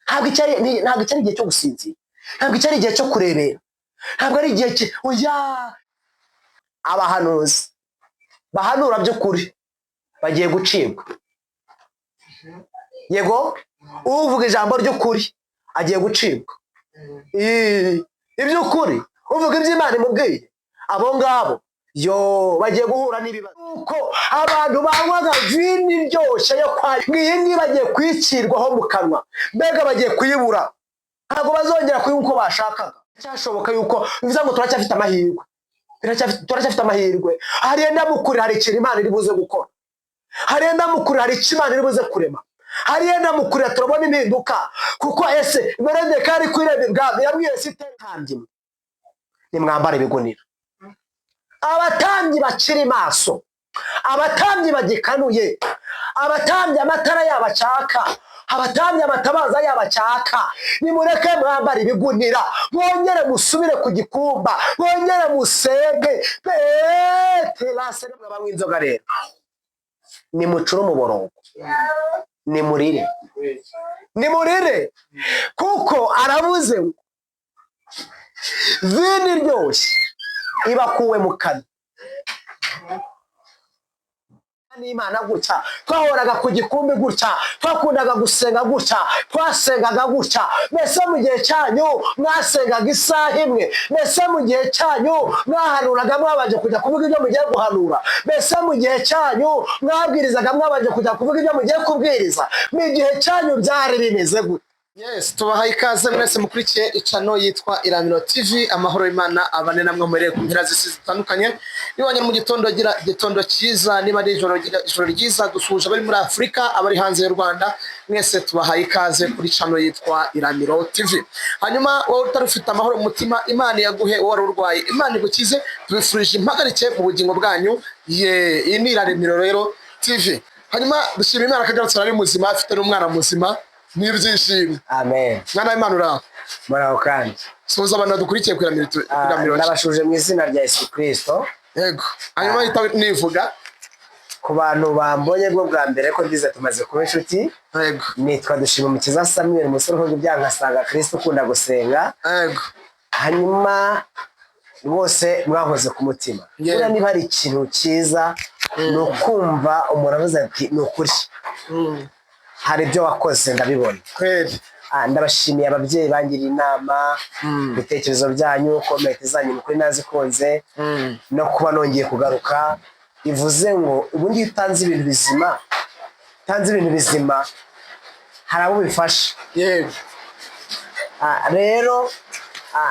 Ntabwo icyari igihe cyo gusinzira, ntabwo icyari igihe cyo kurebera, ntabwo ari igihe oya. Abahanuzi bahanura by'ukuri bagiye gucibwa. Yego, uvuga ijambo ry'ukuri agiye gucibwa. Iby'ukuri, uvuga iby'Imana imubwiye, abo ngabo yo bagiye guhura n'ibibazo, kuko abantu banywaga vino iryoshye yo kwa iyi ngiyi bagiye kuyicirwaho mu kanwa. Mbega bagiye kuyibura, ntabwo bazongera kuyinywa uko bashakaga. Cyashoboka yuko bivuze ngo turacyafite amahirwe, turacyafite amahirwe. Harenda mukuri, hari ikintu Imana iri buze gukora. Harenda mukuri, hari icyo Imana iri buze kurema. Harenda mukurira, turabona impinduka. Kuko ese Moridekayi ari ku irembo ibwami, yabwiye Esiteri: "Abatambyi, nimwambare ibigunira." Abatambyi bakiri maso, abatambyi bagikanuye, abatambyi amatara yabo acaka, abatambyi amatabaza yabo acaka, nimureke mwambare ibigunira, mwongere musubire ku gikumba, mwongere musenge. Terase banywa inzoga rero, nimucure umuborogo, nimurire, nimurire, kuko aravuze ngo vino iryoshye ibakuwe mu kanwa n'Imana. Gutya twahoraga ku gikumbi, gutya twakundaga gusenga, gutya twasengaga gutya. Mbese mu gihe cyanyu mwasengaga isaha imwe? Mbese mu gihe cyanyu mwahanuraga mwabanje kujya kuvuga ibyo mugiye guhanura? Mbese mu gihe cyanyu mwabwirizaga mwabanje kujya kuvuga ibyo mugiye kubwiriza? Mu gihe cyanyu byari bimeze gute? Yes, tubahaye ikaze mwese mukurikiye icano yitwa Iramiro TV. Amahoro y'Imana abane namwe murere ku mpera z'isi zitandukanye. Niba mu gitondo, gira igitondo cyiza; niba ari ijoro, gira ijoro ryiza. Dusuhuje abari muri Afurika, abari hanze y'u Rwanda, mwese tubahaye ikaze kuri cano yitwa Iramiro TV. Hanyuma wowe utari ufite amahoro mu mutima, Imana yaguhe; wowe wari urwaye, Imana igukize. Tubifurije impagarike mu bugingo bwanyu. Ye, iyi ni Iramiro rero TV. Hanyuma dushima Imana ko agarutse ari muzima, afite n'umwana muzima n'ibyishimo. Amen. Mwana w'Imana, uraho? Muraho kandi. Suhuza abantu badukurikiye ku Iramiro. Iramiro. Ndabashuje mu izina rya Yesu Kirisito. Yego, hanyuma hita nivuga. Ku bantu bambonye bwo bwa mbere, ko ndize tumaze kuba inshuti, nitwa Dushima Umukiza Samuel, umusore uvuga ibyaha nkasanga Kristo, ukunda gusenga. Hanyuma rwose mwahoze ku mutima. Buriya niba hari ikintu cyiza, ni ukumva umuntu avuze ati: "Ni ukuri, hari ibyo wakoze ndabibona." Ndabashimiye ababyeyi bangiriye inama, ibitekerezo byanyu, comment zanyu, ni ukuri nazikunze. No kuba nongeye kugaruka bivuze ngo ubundi iyo utanze ibintu bizima, utanze ibintu bizima, hari abo bifasha. Rero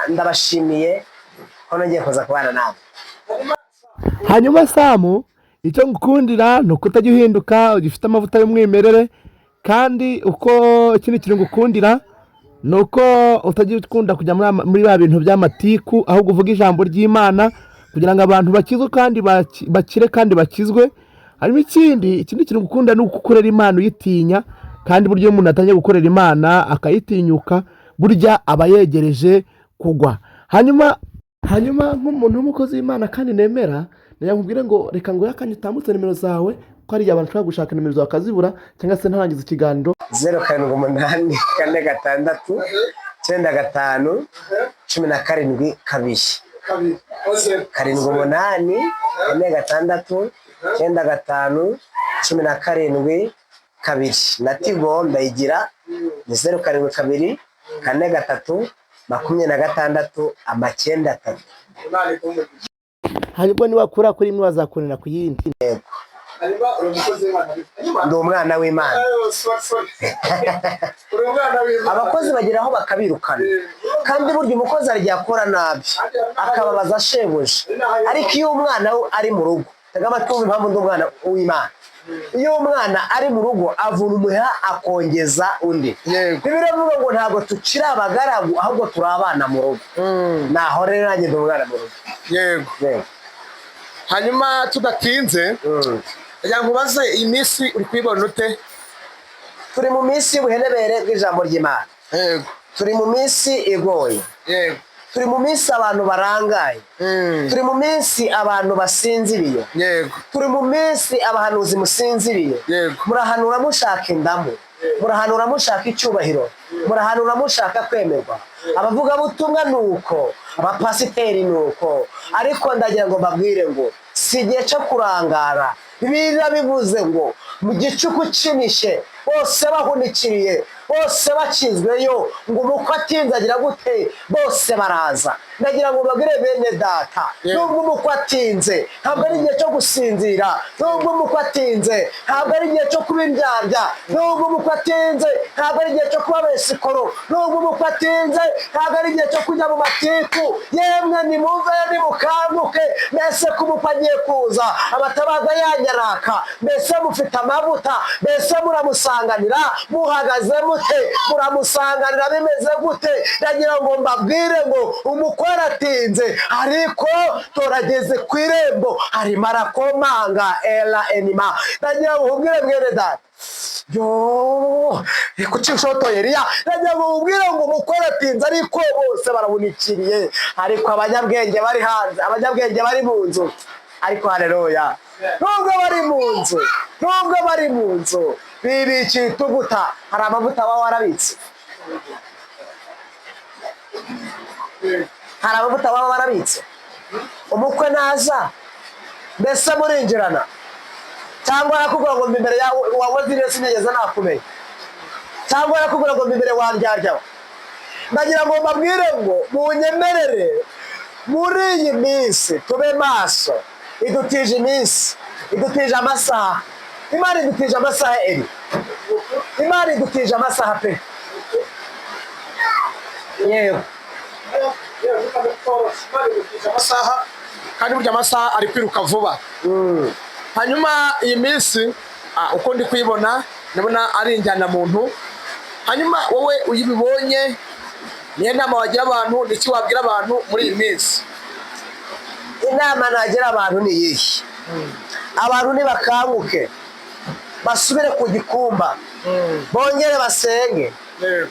ndabashimiye ko nongeye kuza kubana nawe. Hanyuma Samu, icyo ngukundira ni uko utajya uhinduka, ugifite amavuta y'umwimerere. Kandi uko ikindi kintu ngukundira ni uko utajya ukunda kujya muri ba bintu by'amatiku, ahubwo uvuga ijambo ry'Imana kugira ngo abantu bakizwe kandi bakire kandi bakizwe. Hanyuma ikindi kintu ngukunda ni uko ukorera Imana uyitinya. Kandi burya iyo umuntu atangiye gukorera Imana akayitinyuka, burya aba yegereje kugwa. Hanyuma nk'umuntu w'umukozi w'Imana kandi nemera, nkubwire ngo reka ngo akanya utambutse nimero zawe, ko hari igihe abantu bashobora gushaka nimero zawe bakazibura, cyangwa se ntarangiza ikiganiro. 0784 661 72. 784 691 72. Na Tigo ndayigira, ni 072 43 26 93. Hanyuma niwakura kuri imwe bazakurira ku yindi. Ndi umwana w'Imana. Abakozi bagera aho bakabirukana, kandi burya umukozi hari igihe akora nabi akababaza shebuja. Ariko iyo umwana we ari mu rugo, tega amatwi wumve impamvu ndi umwana w'Imana. Iyo umwana ari mu rugo avuna umuheha akongeza undi. Bibiliya ivuga ngo ntabwo tukiri abagaragu, ahubwo turi abana mu rugo. Naho rero nanjye ndi umwana mu rugo. Yego. Yego. Hanyuma tudatinze, reka nkubaze, iyi minsi uri kuyibona ute? Turi mu minsi y'ubuhenebere bw'ijambo ry'Imana. Turi mu minsi igoye. Turi mu minsi abantu barangaye. Turi mu minsi abantu basinziriye. Turi mu minsi abahanuzi musinziriye. Murahanura mushaka indamu. Murahanura mushaka icyubahiro, murahanura mushaka kwemerwa. Abavugabutumwa ni uko, abapasiteri ni uko. Ariko ndagira ngo mbabwire ngo si igihe cyo kurangara. Bibiliya bivuze ngo mu gicuku kinishye bose bahunikiriye, bose bakizweyo, ngo umukwe atinze agira gute? Bose baraza. Ndagira ngo mbabwire bene data, nubwo umukwe atinze ntabwo ari igihe cyo gusinzira, nubwo umukwe atinze ntabwo ari igihe cyo kuba indyarya, nubwo umukwe atinze ntabwo ari igihe cyo kuba besikoro, nubwo umukwe atinze ntabwo ari igihe cyo kujya mu matiku. Yemwe nimuve, nimukanguke. Mbese ko umukwe agiye kuza, amatabaza yanyaraka, mbese mufite amavuta? Mbese muramusanganira muhagaze mute? Muramusanganira bimeze gute? Ndagira ngo mbabwire ngo umukwe aratinze, ariko turageze ku irembo, arimo arakomanga era enima. Ndagira ngo nkubwire mwene data, yo kuki ushotoye Eliya? Ndagira ngo nkubwire ngo umukwe aratinze, ariko bose barahunikiriye, ariko abanyabwenge bari hanze, abanyabwenge bari mu nzu. Ariko haleluya, nubwo bari mu nzu, nubwo bari mu nzu bibikiye utuvuta. Hari amavuta waba warabitse? Hari amavuta waba warabitse? Umukwe naza, mbese murinjirana, cyangwa arakubwira ngo mba imbere yawe wakoze ibyo sinigeze nakumenya, cyangwa arakubwira ngo mba imbere wandyaryawe? Ndagira ngo mbabwire ngo munyemerere muri iyi minsi tube maso. Idutije iminsi, idutije amasaha. Imana idutije amasaha eri, Imana idutije amasaha pe. Yewe. Amasaha, kandi burya amasaha ari kwiruka vuba. Hanyuma iyi minsi, uko ndi kuyibona, ndabona ari injyanamuntu. Hanyuma wowe uyibibonye, niyo nama wagira abantu? Niki wabwira abantu muri iyi minsi? Inama nagira abantu ni iyihe? Abantu nibakanguke, basubire ku gikumba, bongere basenge,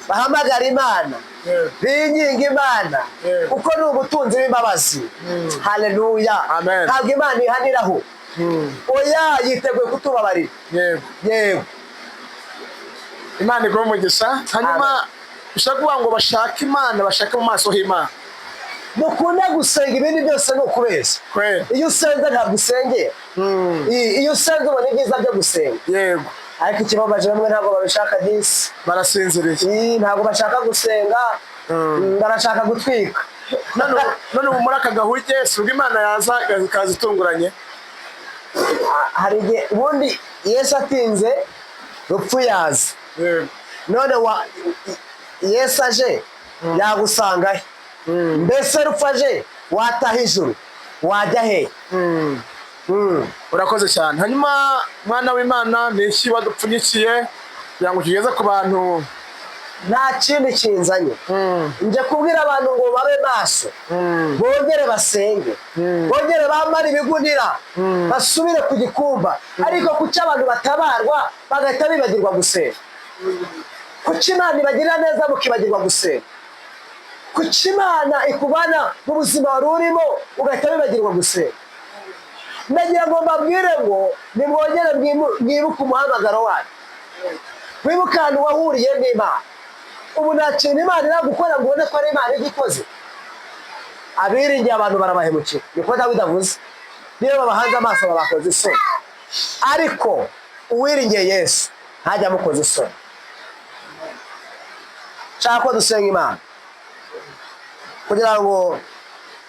bahamagare Imana, binginga Imana, kuko ni ubutunzi bw'imbabazi. Haleluya. Amen. Ntabwo Imana ihaniraho, oya, yiteguye kutubabarira. Yego. Imana iguhe umugisha. Hanyuma ushaka kuvuga ngo bashake Imana, bashake mu maso h'Imana. Mukunde gusenga, ibindi byose ni ukubeshya. Iyo usenze ntabwo usengera. Iyo usenze ubona ibyiza byo gusenga. Ariko ikibabaje, bamwe ntabwo babishaka disi. Barasinziriye. Ntabwo bashaka gusenga, barashaka gutwika. None ubu muri aka gahuge, si ubwo Imana yaza ikaza itunguranye? Hari igihe ubundi Yesu atinze rupfu yaza. None wa Yesu aje yagusanga he? Mbese rupfu aje wataha ijuru, wajya he? Urakoze cyane. Hanyuma mwana w'Imana, ni iki wadupfunyikiye kugira ngo tugeze ku bantu? Nta kindi kinzanye, njye kubwira abantu ngo babe maso, bongere basenge, bongere bambare ibigunira, basubire ku gikumba. Ariko kuki abantu batabarwa bagahita bibagirwa gusenga? Kuki Imana ibagirira neza mukibagirwa gusenga? Kuki Imana ikubana mu buzima wari urimo ugahita wibagirwa gusenga? Ndagira ngo mbabwire ngo nimwongere mwibuke umuhamagaro wanyu, wibuke ahantu wahuriye n'Imana. Ubu nta kintu Imana iragukora ngo ubone ko ari Imana igikoze. Abiringiye abantu barabahemukira, niko Dawidi avuze. Niyo babahanze amaso babakoze isoni, ariko uwiringiye Yesu ntajya amukoza isoni. Nshaka ko dusenga Imana kugira ngo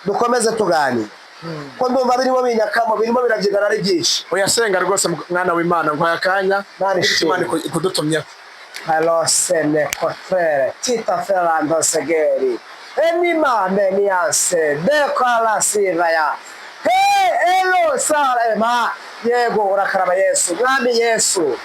dukomeze tuganire, ko ndumva birimo binyakamo, birimo birabyigana ari byinshi. Oyasenga rwose, mwana w'Imana, nguhaye akanya. Imana ishimwe. Imana ikudutumyeho. Alosene kotere tita ferando segeri enima menianse dekolasivaya he elo sarema. Yego, urakaraba Yesu. Mwami Yesu,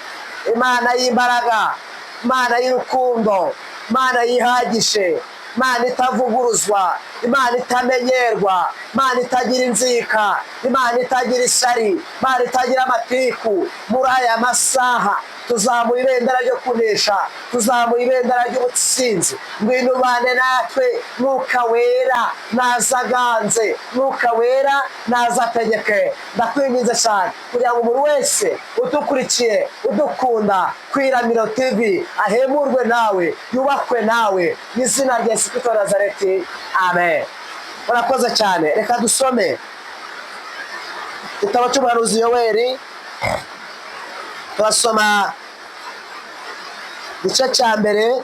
Imana y'imbaraga, Imana y'urukundo, Imana yihagije. Imana itavuguruzwa, Imana itamenyerwa, Imana itagira inzika, Imana itagira ishyari, Imana itagira amatiku. Muri aya masaha tuzamuye ibendera ryo kunesha, tuzamuye ibendera ry'ubutsinzi. Ngwino ubane natwe, Mwuka Wera naza aganze, Mwuka Wera naza ategeke. Ndakwinginze cyane kugira ngo umuntu wese udukurikiye, udukunda ku Iramiro TV, ahemurwe nawe, yubakwe nawe, mu izina rya Yesu Kristo wa Nazareti, amen. Murakoze cyane. Reka dusome igitabo cy'umuhanuzi Yoweri. Turasoma igice cya mbere,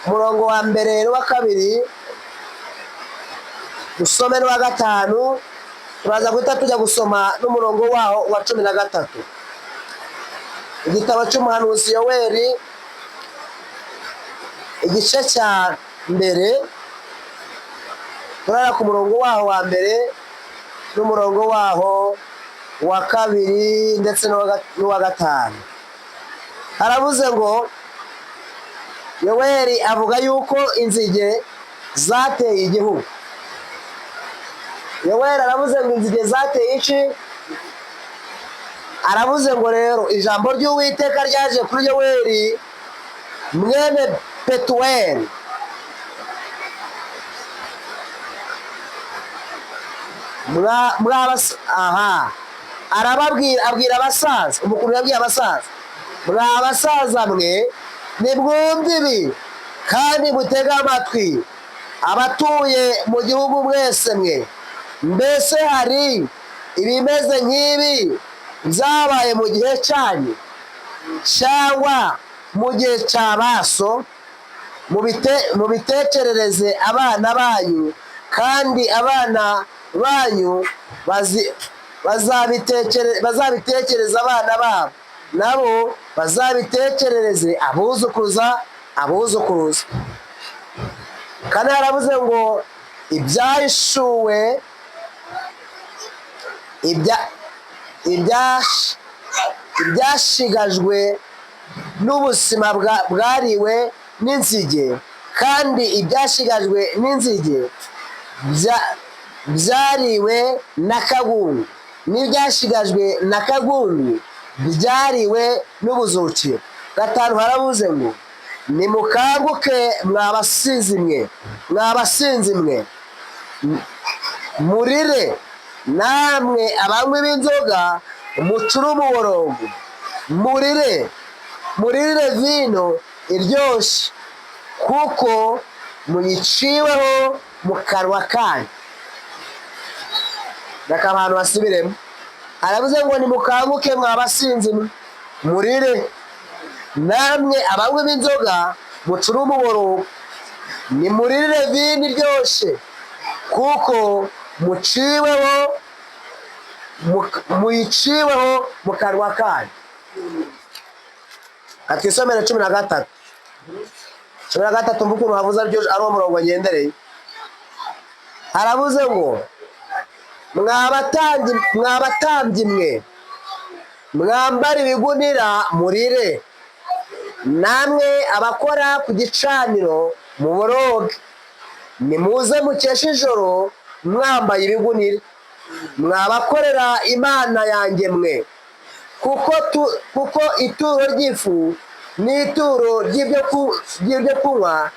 umurongo wa mbere n'uwa kabiri, dusome n'uwa gatanu. Turaza guhita tujya gusoma n'umurongo waho wa 13. Igitabo cy'umuhanuzi Yoweri, igice cya mbere, turara ku murongo waho wa mbere n'umurongo waho wa kabiri ndetse n'uwa gatanu. Haravuze ngo Yoweri avuga yuko inzige zateye igihugu. Yoweri aravuze ngo inzige zateye iki? Aravuze ngo rero ijambo ry'Uwiteka ryaje kuri Yoweri mwene Petuweli. Aha arababwira, abwira abasaza, umukuru yabwiye abasaza: "Mwa basaza mwe, nimwumve ibi kandi mutege amatwi, abatuye mu gihugu mwese mwe. Mbese hari ibimeze nk'ibi byabaye mu gihe cyanyu cyangwa mu gihe cya baso? Mubitekerereze abana banyu, kandi abana banyu bazabitekereza abana babo, nabo bazabitekerereze abuzukuruza abuzukuruza." Kandi haravuze ngo ibyahishuwe, ibyashigajwe n'ubuzima bwariwe n'inzige, kandi ibyashigajwe n'inzige byariwe na kagungu, n'ibyashigajwe na kagungu byariwe n'ubuzukiro. Gatanu haravuze ngo nimukanguke mwa basinzi mwe, mwa basinzi mwe, murire namwe abanywi b'inzoga, mucure umuborogo, murire, muririre vino iryoshye, kuko muyiciweho mu kanwa kanyu. Reka abantu basubiremo. Aravuze ngo nimukanguke mwa basinzi mwe, murire namwe abanywi b'inzoga, mucure umuborogo, nimuririre vino iryoshye, kuko muyiciweho mu kanwa kanyu. Reka twisomere 13. 13, mvuga ukuntu havuze aryo ari uwo murongo ngendereye. Haravuze ngo mwa batambyi mwe, mwambara ibigunira, murire, namwe abakora ku gicaniro muboroge. Nimuze mukeshe ijoro mwambaye ibigunira, mwabakorera Imana yanjye mwe, kuko ituro ry'ifu n'ituro ry'ibyo kunywa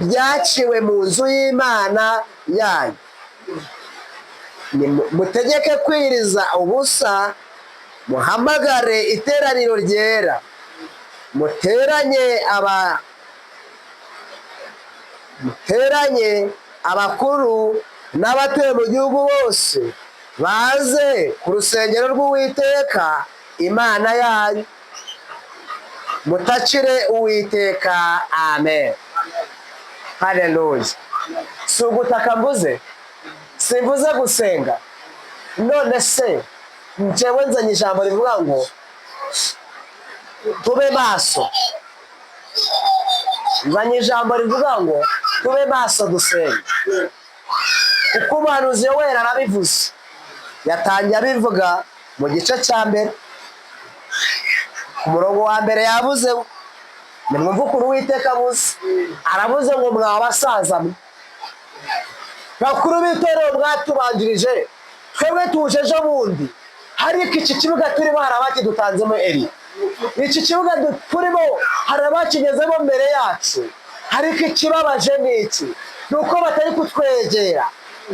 byaciwe mu nzu y'Imana yanyu. Mutegeke kwiriza ubusa, muhamagare iteraniro ryera, muteranye abakuru n'abatuye mu gihugu bose, baze ku rusengero rw'Uwiteka Imana yanyu, mutakire Uwiteka. Amen, haleluya. Si ugutaka mvuze, simvuze gusenga. None se njyewe nzanye ijambo rivuga ngo tube maso, nzanye ijambo rivuga ngo tube maso dusenge, kuko umuhanuzi Yoweri arabivuze. Yatangiye abivuga mu gice cya mbere, ku murongo wa mbere yavuze Nimwumve ukuntu Uwiteka abuze. Aravuze ngo mwa basaza mwe, bakuru b'itorero mwatubanjirije, twebwe tuje ejo bundi, ariko iki kibuga turimo hari abakidutanzemo eri, iki kibuga turimo hari abakigezemo mbere yacu, ariko ikibabaje ni iki? Ni uko batari kutwegera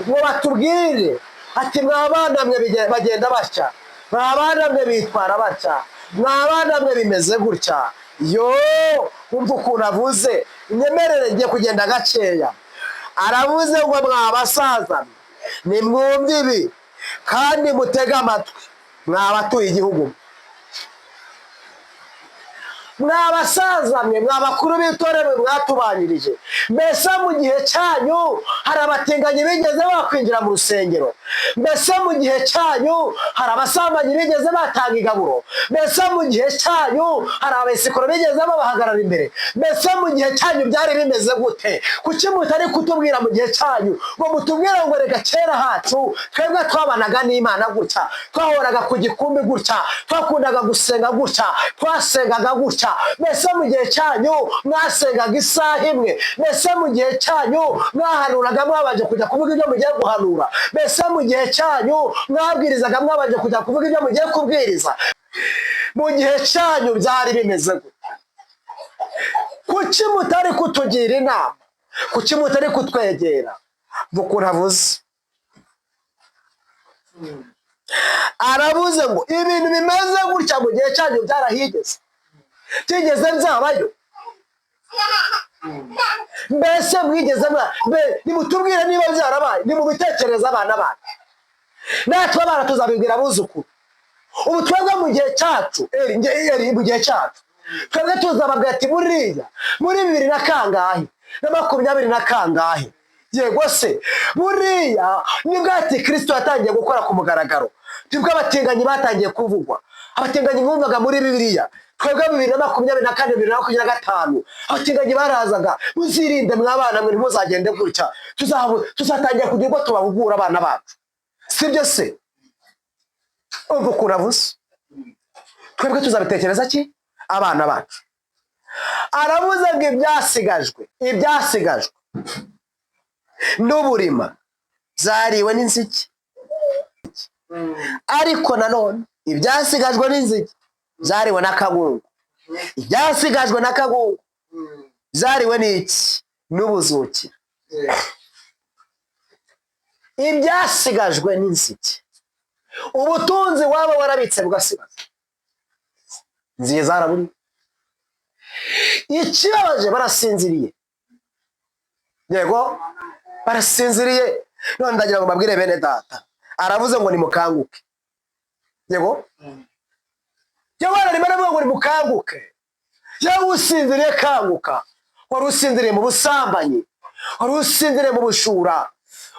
ngo batubwire ati mwa bana mwe bagenda batya, mwa bana mwe bitwara batya, mwa bana mwe bimeze gutya. Yo, wumva ukuntu avuze. Nyemerere ngiye kugenda gakeya. Aravuze ngo mwa basaza mwe, nimwumve ibi kandi mutege amatwi, mwa batuye igihugu, mwa basaza mwe, mwa bakuru b'itorero mwatubanirije. Mbese mu gihe cyanyu hari abatinganyi bigeze bakwinjira mu rusengero? Mbese mu gihe cyanyu hari abasambanyi bigeze batanga igaburo? Mbese mu gihe cyanyu hari abesikoro bigeze babahagarara imbere? Mbese mu gihe cyanyu byari bimeze gute? Kuki mutari kutubwira mu gihe cyanyu ngo mutubwire ngo reka kera hacu twebwe twabanaga n'Imana gutya, twahoraga ku gikumbi gutya, twakundaga gusenga gutya, twasengaga gutya? Mbese mu gihe cyanyu mwasengaga isaha imwe? Mbese mu gihe cyanyu mwahanuraga mwabanje kujya kuvuga ibyo mugiye guhanura? Mbese mu gihe cyanyu mwabwirizaga mwabanje kujya kuvuga ibyo mugiye kubwiriza? Mu gihe cyanyu byari bimeze gute? Kuki mutari kutugira inama? Kuki mutari kutwegera? Ukuntu avuze, aravuze ngo ibintu bimeze gutya mu gihe cyanyu byarahigeze, byigeze byabayo? Mbese mwigeze nimutubwire niba byarabaye, nimubitekereze abana banyu, natwe abana tuzabibwira abuzukuru. Ubu twebwe mu gihe cyacu, eri, mu gihe cyacu twebwe tuzababwira ati buriya muri bibiri na kangahe na makumyabiri na kangahe, yego se, buriya nibwo ati Kristo yatangiye gukora ku mugaragaro, nibwo abatinganyi batangiye kuvugwa, abatinganyi bumvaga muri Bibiliya. Twebwe 2024, 2025, abatinganyi barazaga, muzirinde mwabana mwe, ntimuzagende gutya. Tuzatangira kugira ubwo tubahugura abana bacu, sibyo se? Umva ukuntu avuze, twebwe tuzabitekereza ki abana bacu? Aravuze ngo ibyasigajwe n'uburima byariwe n'inzige, ariko nanone ibyasigajwe n'inzige byariwe n'akagungu, ibyasigajwe n'akagungu byariwe n'iki? N'ubuzukira. Ibyasigajwe n'inzige, ubutunzi waba warabitse bugasigaza, inzige zaraburiye. Ikibabaje, barasinziriye, yego barasinziriye. None ndagira ngo mbabwire bene data, aravuze ngo nimukanguke. Yego, Yohana arimo aravuga ngo nimukanguke. Yewe usinziriye, kanguka. Wari usinziriye mu busambanyi, wari usinziriye mu bushura,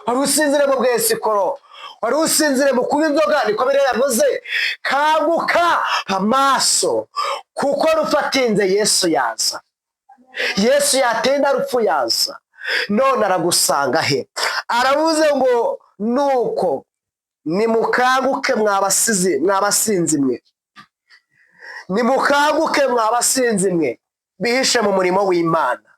wari usinziriye mu bwesikoro, wari usinziriye mu kunywa inzoga, niko biriya yavuze. Kanguka amaso, kuko rufatinze Yesu yaza. Yesu yatinda rupfu yaza, none aragusanga he? Aravuze ngo nuko nimukanguke mwabasizi, mwabasinzi mwe, nimukanguke mwabasinzi mwe bihishe mu murimo w'Imana,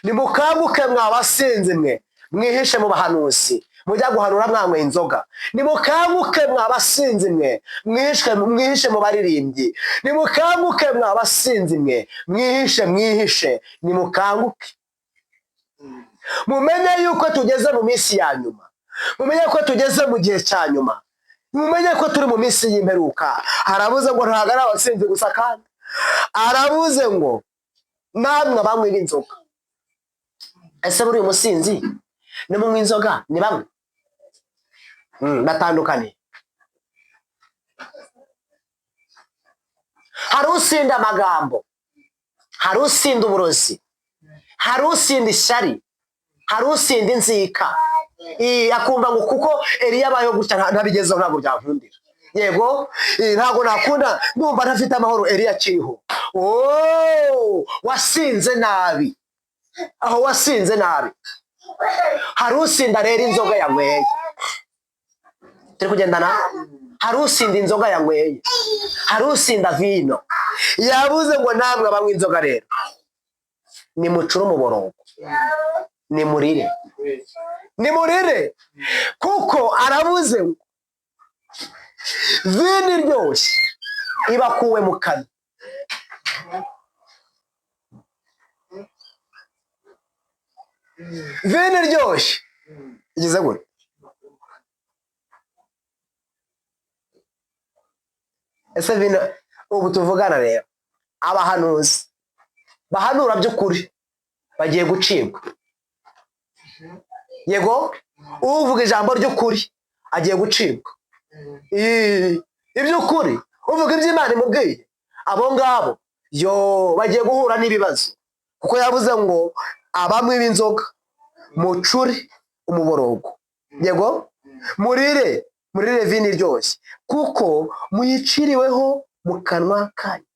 nimukanguke mwabasinzi mwe mwihishe mu bahanuzi, mujya guhanura mwanyweye inzoga, nimukanguke mwabasinzi mwe mwihishe mu baririmbyi, nimukanguke mwabasinzi mwe mwihishe, mwihishe, nimukanguke. Mumenye yuko tugeze mu minsi ya nyuma, mumenye ko tugeze mu gihe cya nyuma, mumenye ko turi mu minsi y'imperuka. Aravuze ngo ntabwo ari abasinzi gusa, kandi aravuze ngo namwe abanywi b'inzoga. Ese buriya umusinzi n'umunywi inzoga ni bamwe? Batandukanye. Hari usinda amagambo, hari usinda uburozi, hari usinda ishyari, hari usinda inzika. Akumva ngo kuko Eliya abayeho gutya ntabigezeho, ntabwo byankundira. Yego, ntabwo nakunda, ndumva ntafite amahoro Eliya akiriho. Oh, wasinze nabi, aho wasinze nabi. Hari usinda rero inzoga yanyweye, turi kugendana. Hari usinda inzoga yanyweye, hari usinda vino. Yavuze ngo namwe abanywa inzoga rero Nimucure umuborogo, nimurire, nimurire, kuko aravuze ngo vino iryoshye ibakuwe mu kanwa. Vino iryoshye igeze gute? Ese vino ubu tuvugana rero, abahanuzi bahanura by'ukuri bagiye gucibwa. Yego, uvuga ijambo ry'ukuri agiye gucibwa. Iby'ukuri, uvuga iby'Imana imubwiye, abo ngabo yo bagiye guhura n'ibibazo, kuko yavuze ngo abanywi b'inzoga mucure umuborogo. Yego, murire, murire vino iryoshye, kuko muyiciriweho mu kanwa kanyu.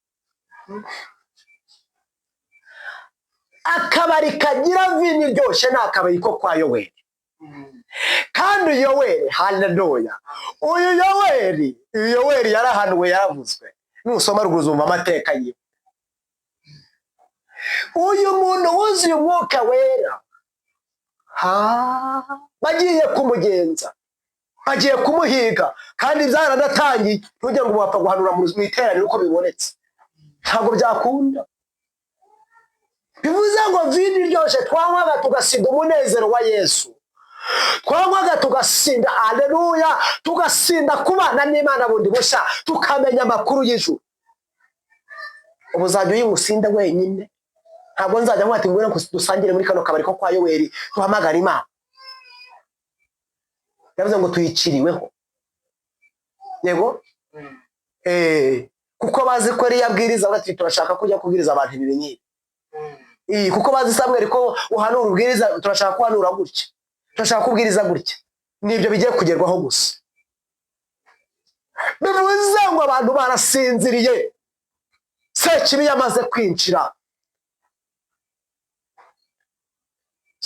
Akabari kagira vino iryoshye ni akabari ko kwa Yoweri. Kandi Yoweri, haleluya, uyu Yoweri yarahanuwe, yaravuzwe. Nusoma ruguru uzumva amateka yiwe. Uyu muntu wuzuye umwuka wera, bagiye kumugenza, bagiye kumuhiga, kandi byaranatangiye. Ntujye ngo wapfa guhanura mu iteraniro uko bibonetse, ntabwo byakunda. Bivuze ngo vino iryoshye twanywaga tugasinda umunezero wa Yesu, twanywaga tugasinda aleluya, tugasinda kubana n'Imana bundi bushya, tukamenya amakuru y'ijuru. Ubu uzajya uyinywa usinde wenyine, ntabwo nzajya nkwata ngwino dusangire muri kano kabari ko kwa Yoweri duhamagara Imana. Yavuze ngo tuyiciriweho. Yego, kuko bazi ko ariyo abwiriza, bati turashaka kujya kubwiriza abantu ibi nk'ibi. Kuko bazi Samweli ko uhanura ubwiriza, turashaka kuhanura gutya, turashaka kubwiriza gutya. Nibyo bigiye kugerwaho gusa. Bivuze ngo abantu barasinziriye, Sekibi yamaze kwinjira.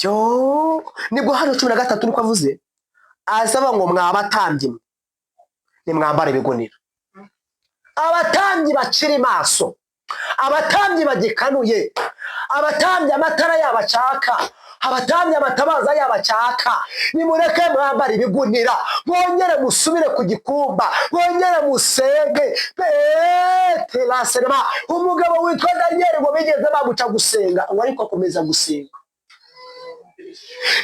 Yo, nibwo hano 13 niko avuze, asaba ngo mwabatambyi mwe nimwambare ibigunira. Abatambyi bakiri maso, abatambyi bagikanuye, abatambyi amatara yabacaka, abatambyi amatabaza yabacaka, nimureke mwambare ibigunira, mwongere musubire ku gikumba, mwongere musenge. Teraserema, umugabo witwa Daniel ngo bigeze bamuca gusenga, ngo ariko akomeza gusenga.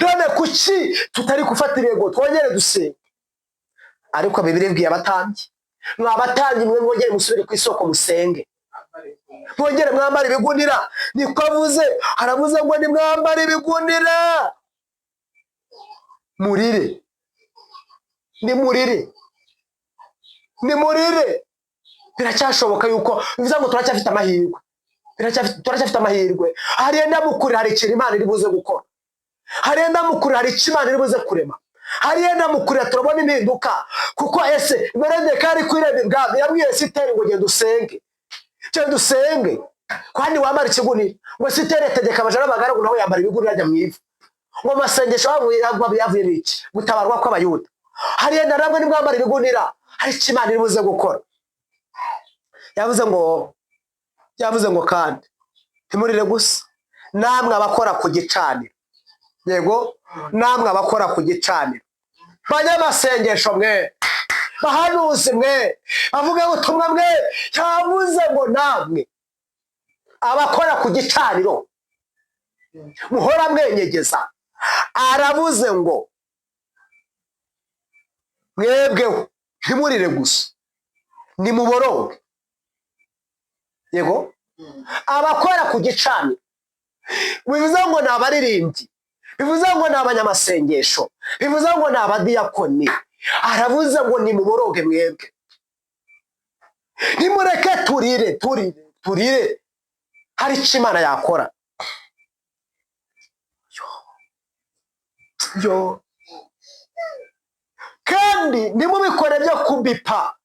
None kuki tutari gufata intego twongere dusenga? Ariko Bibiliya ibwiye abatambyi, mwabatambyi mwe mwongere musubire ku isoko musenge, mwongere mwambare ibigunira. Niko avuze, aravuze ngo nimwambare ibigunira murire, nimurire, nimurire. Biracyashoboka yuko bivuze ngo turacyafite amahirwe, turacyafite amahirwe. Hariya ndamukuri, hari ikintu Imana iri buze gukora. Hariya ndamukuri, hari icyo Imana iri buze kurema. Hariya ndamukurira, turabona impinduka. Kuko ese Moridekayi ari ku irembo ibwami, yabwiye Esiteri ngo genda usenge, genda usenge kandi wambara ikigunira. Ngo Esiteri ategeka abaja n'abagaragu, nawe yambara ibigunira ajya mu ivu. Ngo amasengesho yavuye iki? Gutabarwa kw'Abayuda. Hariya namwe nimwambara ibigunira, hari icyo Imana iri buze gukora. Yavuze ngo kandi ntimurire gusa, namwe abakora ku gicaniro. Yego, namwe abakora ku gicaniro, banyamasengesho mwe, bahanuzi mwe, bavuga ubutumwa mwe, yavuze ngo namwe abakora ku gicaniro muhora mwenyegeza, aravuze ngo mwebweho ntimurire gusa, nimuboroge. Yego, abakora ku gicaniro bivuze ngo ni abaririmbyi, bivuze ngo ni abanyamasengesho, bivuze ngo ni abadiyakoni. Aravuze ngo nimuboroge mwebwe, nimureke turire, turire, turire, hari icyo Imana yakora. Yo, kandi nimubikore byo kubipa.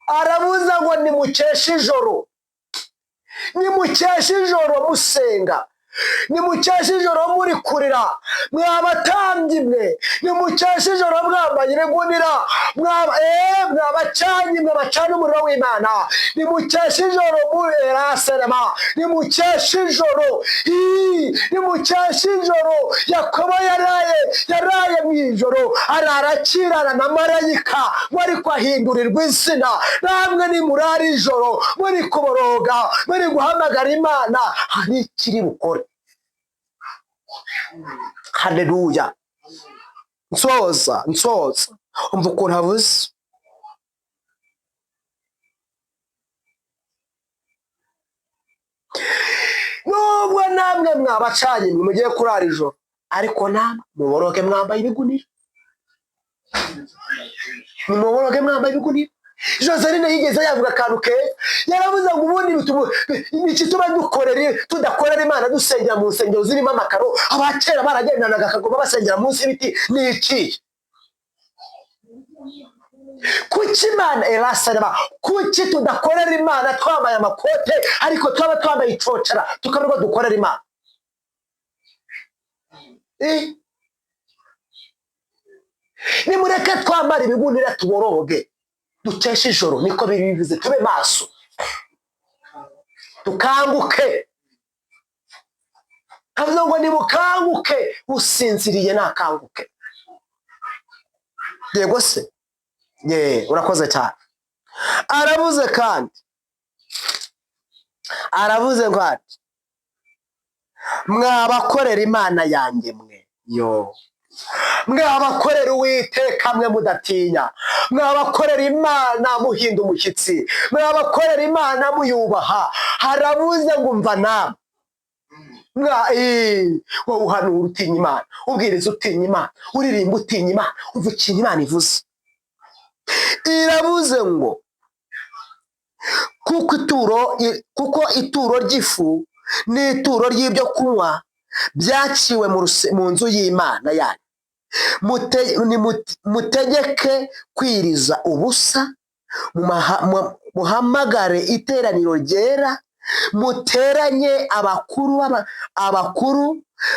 Aravuze ngo nimukeshe ijoro, nimukeshe ijoro musenga. Nimukeshe ijoro muri kurira, mwabatambyi mwe. Nimukeshe ijoro mwambaye ibigunira, mwabacanyi mwe bacana umuriro w'Imana. Nimukeshe ijoro mureraserema, nimukeshe ijoro, nimukeshe ijoro. Yakobo yaraye mu ijoro, arara akirana na marayika ngo ariko ahindurirwa izina. Namwe nimurara ijoro muri kuboroga, muri guhamagara Imana, hari ikiri bukore. Haleluya. Nsoza, nsoza, umva ukuntu avuze. Nubwo namwe mwabacanye mwe mugiye kurara ijoro, ariko namwe muboroge mwambaye ibigunira, nimuboroge mwambaye ibigunira. Joseline yigeze yavuga akantu keza, yaravuze ngo ubundi iki tuba dukorera, tudakorera Imana, dusengera mu nsengero zirimo amakaro, abakera baragendanaga akagoma basengera munsi y'ibiti, ni iki? Kuki Imana erasaraba? Kuki tudakorera Imana twambaye amakote, ariko twaba twambaye icocara tukavuga dukorera Imana? Nimureke twambara ibigunira, tuboroge, dukeshe ijoro, niko bibivuze. Tube maso, tukanguke. Kavuze ngo nimukanguke, usinziriye nakanguke. Yego se, ye, urakoze cyane. Aravuze kandi, aravuze ngo ati: mwabakorera Imana yanjye mwe, yo, mwabakorera Uwiteka mwe mudatinya, mwabakorera Imana muhinda umushyitsi, mwabakorera Imana muyubaha. Harabuze ngo umva namwe, wowe uhanura utinya Imana, ubwiriza utinya Imana, uririmba utinya Imana, umva ikintu Imana ivuze. Irabuze ngo kuko ituro ry'ifu n'ituro ry'ibyo kunywa byaciwe mu nzu y'Imana yanyu, mutegeke kwiriza ubusa, muhamagare iteraniro ryera, muteranye abakuru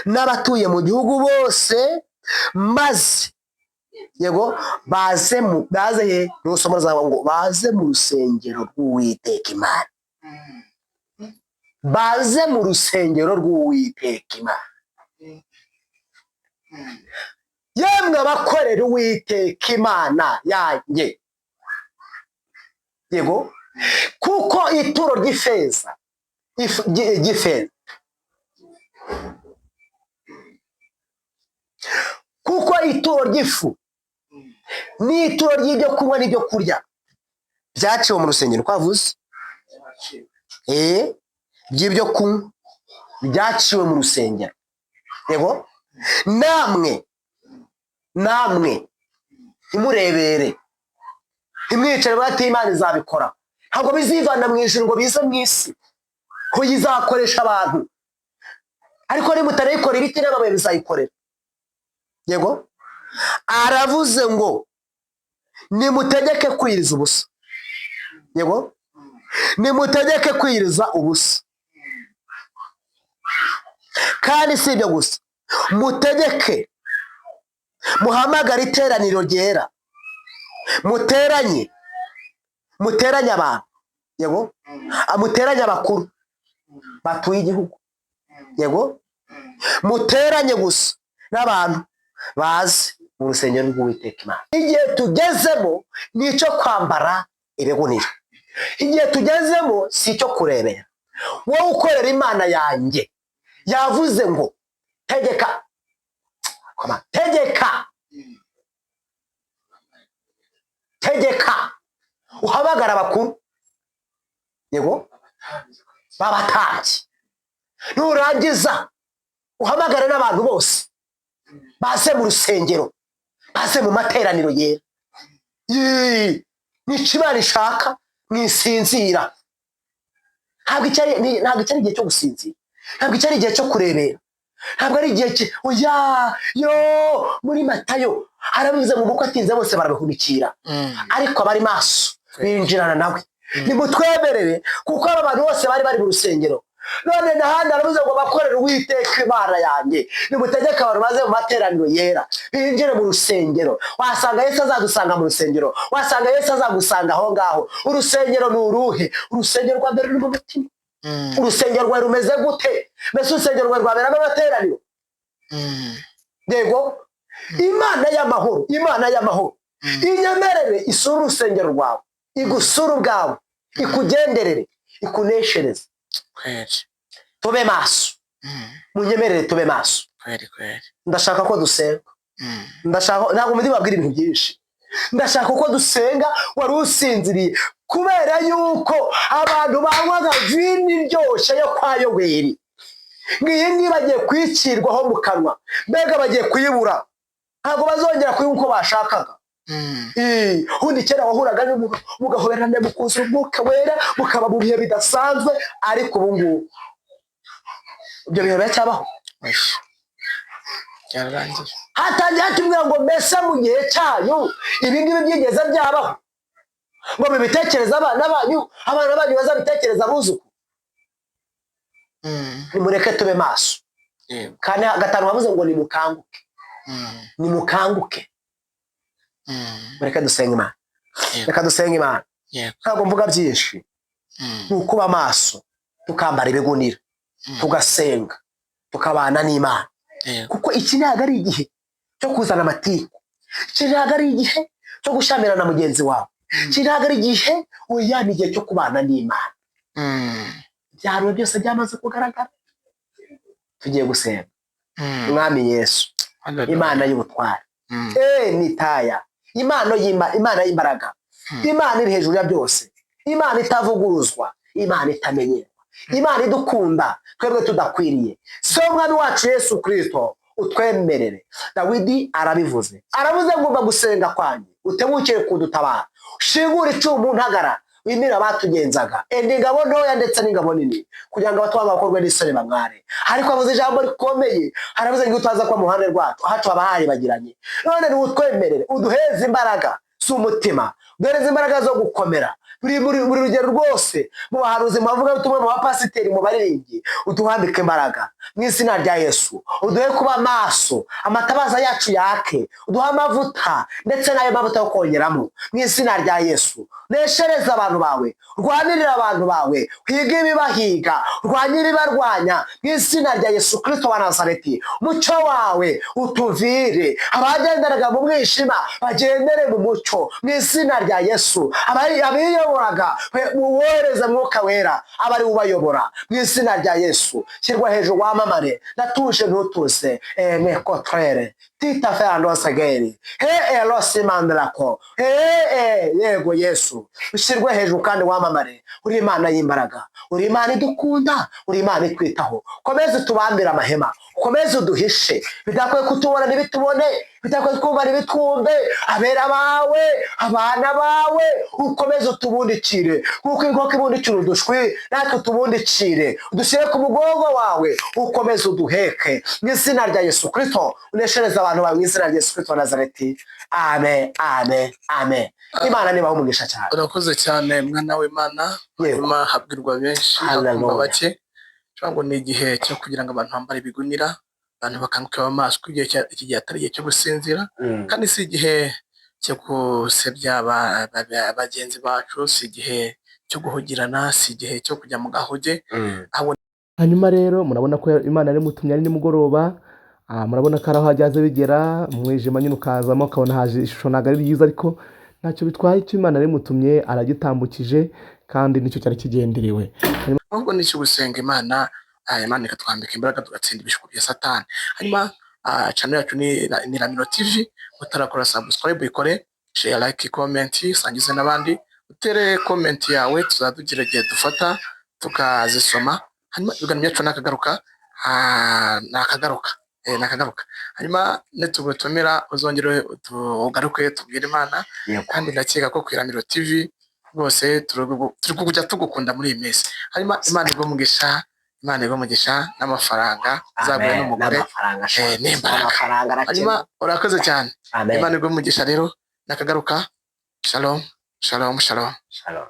n'abatuye mu gihugu bose, maze yego baze mu, baze he nusoma zawe ngo baze mu rusengero rw'Uwiteka Imana, baze mu rusengero rw'Uwiteka Imana. Yemwe abakorera Uwiteka Imana yanjye, yego, kuko ituro ry'ifeza, ry'ifeza, kuko ituro ry'ifu n'ituro ry'ibyo kunywa n'ibyo kurya byaciwe mu rusengero, twavuze by'ibyo kunywa byaciwe mu rusengero. Yego, namwe ntimurebere, ntimwicare bati Imana izabikora. Ntabwo bizivana mu ijuru ngo bize mu isi, ko izakoresha abantu, ariko nimutarayikora ibiti n'amabuye bizayikorera. Yego, aravuze ngo nimutegeke kwiriza ubusa. Yego, nimutegeke kwiriza ubusa. Kandi si ibyo gusa, mutegeke muhamagare iteraniro ryera, muteranye abantu. Yego, muteranye abakuru batuye igihugu. Yego, muteranye gusa n'abantu baze mu rusengero rw'Uwiteka Imana. Igihe tugezemo ni icyo kwambara ibigunira, igihe tugezemo si icyo kurebera. Wowe ukorera Imana yanjye yavuze ngo tegeka, tegeka, tegeka, uhamagara abakuru, yego, babatambyi, nurangiza uhamagare n'abantu bose baze mu rusengero, baze mu materaniro yera. Ni Imana ishaka, mwisinzira. Ntabwo icyari igihe cyo gusinzira, ntabwo icyari igihe cyo kurebera, ntabwo ari igihe oya. Yo muri Matayo harabivuze ngo uko atinze bose barabihunikira, ariko abari maso binjirana nawe. Nimutwemerere, kuko aba bantu bose bari bari mu rusengero None n'ahandi aravuze ngo bakorere Uwiteka Imana yanjye, nimutegeke abantu baze mu materaniro yera, binjire mu rusengero. Wasanga Yesu azadusanga mu rusengero, wasanga Yesu azagusanga aho ngaho. Urusengero ni uruhe? Urusengero rwa mbere ruri mu mutima. Urusengero rwawe rumeze gute? Mbese urusengero rwawe rwaberamo amateraniro? Yego, Imana y'amahoro, Imana y'amahoro inyemerere isure urusengero rwawe, igusure ubwawe, ikugenderere, ikuneshereze. Tube maso, munyemerere tube maso. Kweri kweri. Ndashaka ko dusenga. Ndashaka, ntabwo muri babwira ibintu byinshi, ndashaka ko dusenga. Wari usinziriye kubera yuko abantu banywaga vino iryoshye yo kwa Yoweri, ngiyi ngiyi bagiye kuyicirwaho mu kanwa. Mbega bagiye kuyibura, ntabwo bazongera kuyinywa uko bashakaga. Ubundi kera wahuraga n'umuntu mugahoberana, mukuzura Umwuka Wera, mukaba mu bihe bidasanzwe, ariko ubu ngubu ibyo bihe biracyabaho? Oya. Byararangiye. Hatangiye hatubwira ngo mbese mu gihe cyanyu ibi ngibi byigeze byabaho, ngo mubitekereze abana banyu, abana banyu bazabitekereza abuzukuru? Nimureke tube maso. Kane gatanu bavuze ngo nimukanguke. Nimukanguke. Mureke dusenge Imana. Reka dusenge Imana. Ntabwo mvuga byinshi. Ni ukuba maso, tukambara ibigunira, tugasenga, tukabana n'Imana. Kuko iki ntabwo ari igihe cyo kuzana amatiku, iki ntabwo ari igihe cyo gushyamirana na mugenzi wawe, iki ntabwo ari igihe. Oya, ni igihe cyo kubana n'Imana. Ibyahanuwe byose byamaze kugaragara. Tugiye gusenga. Mwami Yesu. Hallelujah. Imana y'ubutware, nitaya Imana Imana y'imbaraga, Imana iri hejuru ya byose, Imana itavuguruzwa, Imana itamenyerwa, Imana idukunda twebwe tudakwiriye, si Umwami wacu Yesu Kirisito, utwemerere. Dawidi arabivuze, aravuze ngo umva gusenga kwanjye, utebukire kudutabara, ushingure icumu mu ntagara, wimire abatugenzaga, enda ingabo ntoya ndetse n'ingabo nini, kugira ngo abatwanga bakorwe n'isoni bamware. Ariko avuze ijambo rikomeye, haravuze ngo iyo utaza kuba mu ruhande rwacu, ahacu haba haribagiranye. None niwutwemerere, uduheze imbaraga z'umutima, uduhereze imbaraga zo gukomera buri rugero rwose, mu bahanuzi, mu bavugabutumwa, mu bapasiteri, mu baririmbyi, uduhambike imbaraga mu izina rya Yesu. Uduhe kuba maso, amatabaza yacu yake, uduhe amavuta ndetse n'ayo mavuta yo kongeramo mu izina rya Yesu. Neshereze abantu bawe, urwanirire abantu bawe, hige ibibahiga, urwanye ibibarwanya mu izina rya Yesu Kirisito wa Nazareti. Umucyo wawe utuvire, abagenderaga mu mwijima bagendere mu mucyo mu izina rya Yesu. Abiyoboraga wohereze Mwuka Wera aba ari we ubayobora mu izina rya Yesu. Shyirwa hejuru, wamamare. Natuje ntutuse nekotrere tita ferandosegeri he elosimandrako he. Yego Yesu, ushyirwe hejuru kandi wamamare. Uri Imana y'imbaraga, uri Imana idukunda, uri Imana itwitaho. Komeze utubambire amahema, ukomeze uduhishe, bidakwiye kutubona ntibitubone, bidakwiye twumva ntibitwumve. Abera bawe, abana bawe, ukomeze utubundikire kuko inkoko ibundikira udushwi, natwe utubundikire, udushyire ku mugongo wawe, ukomeze uduheke mu izina rya Yesu Kirisito. Uneshereze abantu bawe mu izina rya Yesu Kirisito wa Nazareti. Amen, amen, amen. Imana nibaho umugisha cyane. Urakoze cyane, mwana w'Imana. Yego. Hanyuma habwirwa benshi, Hallelujah. hakumva bake. Cyangwa ngo ni igihe cyo kugira ngo abantu bambare ibigunira, abantu bakanguke amaso, kuko iki gihe atari igihe cyo gusinzira, kandi si igihe cyo gusebya bagenzi bacu, si igihe cyo guhugirana, si igihe cyo kujya mu gahuge. Hanyuma rero murabona ko Imana yari imutumye ari nimugoroba. Murabona ko ari aho hajyaze bigera umwijima nyine ukazamo, ukabona haje ishusho ntabwo ari byiza, ariko ntacyo bitwaye. Icyo Imana yari imutumye aragitambukije, kandi nicyo cyari kigenderewe. Ahubwo ni icyo gusenga Imana, Imana ikatwambika imbaraga, tugatsinda ibishuko bya Satani. Hanyuma channel yacu ni Ramiro TV. Utarakora subscribe ikore, share, like, comment, usangize n'abandi, utere comment yawe, tuzadugira igihe dufata tukazisoma. Hanyuma ibiganiro byacu nakagaruka, nakagaruka, nakagaruka. Hanyuma nitugutumira uzongere ugaruke tubwire Imana. Kandi ndakeka ko ku Iramiro TV rwose turi kujya tugukunda muri iyi minsi. Hanyuma Imana iguhe umugisha, Imana iguhe umugisha n'amafaranga, uzaguhe Amen. n'umugore. N'amafaranga sha. N'imbaraga. Amafaranga Hanyuma arakenewe. urakoze cyane. Amen. Imana iguhe umugisha rero, nakagaruka. Shalom, shalom, shalom. Shalom.